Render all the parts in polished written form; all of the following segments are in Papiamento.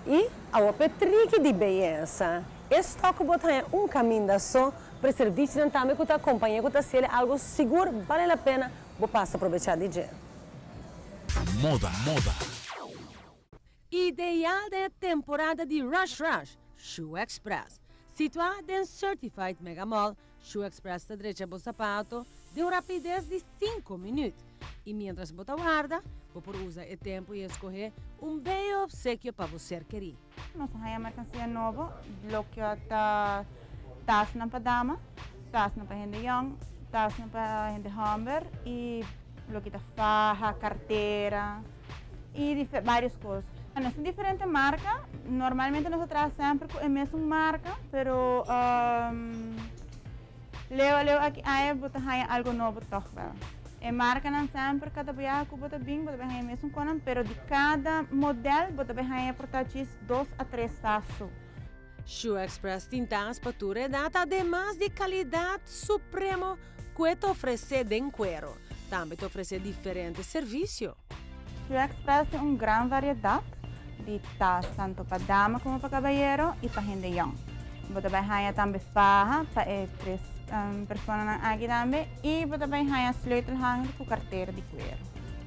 Y awo p'e triki di beyesa, e stock cu bo ta haña un caminda so, pero e servicionan tambe cu ta acompañ'e cu ta haciele algo sigur bale la pena bo pasa probecha di dje. Moda, moda. Ideal den e temporada di Rush Rush, Shoe Express. Situa den Certified Mega Mall, Shoe Express ta drecha bo sapato den un rapides di cinco minuut. Y mientras bo ta warda, bo por usa e tempo y escohe un bello obsequio pa bo ser keri. Nos a haña mercancía nobo, loke ta tasnan pa dama, tasnan pa hende yong, tasnan pa hende homber y loke ta faha, cartera y varios cos. Nos tin diferente marca, normalmente nos ta traha semper cu e mesun marca, pero leu a leu aki aya bo ta haña algo nobo toch wel. E marcanan semper cada biaha cu bo ta bin bo ta bay haña e mesun conan, pero di cada model bo ta bay haña por ta djis dos a tres tas so. Shoe Express tin tas pa tur edad ademas di calidad supremo cu e ta ofrece den cuero. Tambe ta ofrece diferente servicio. Shoe Express tin un gran variedad di tas tanto pa dama como pa cabayero y pa hende yong. Bo ta bay haya tambe faha pa e tres personanan aki tambe y bo ta bay haya sleutelhanger cu cartera di cuero.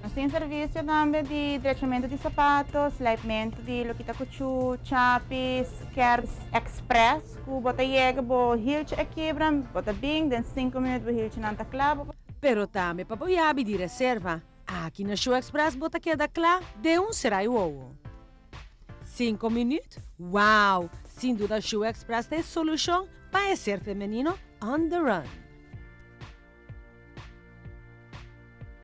Nos tin servicio tambe di drechamento di sapato, slijpmento di loke ta cuchu, chapis, kers express cu bo ta yega bo hieltje a kibra, bo ta bin den cinco minuut bo hieltjenan ta cla. Pero tambe pa bo yabi di reserva. Aki na Shoe Express bo ta keda kla den un serai wowo. Cinco minuut? Wow! Sin duda Shoe Express ta e solucion pa e ser femenino on the run.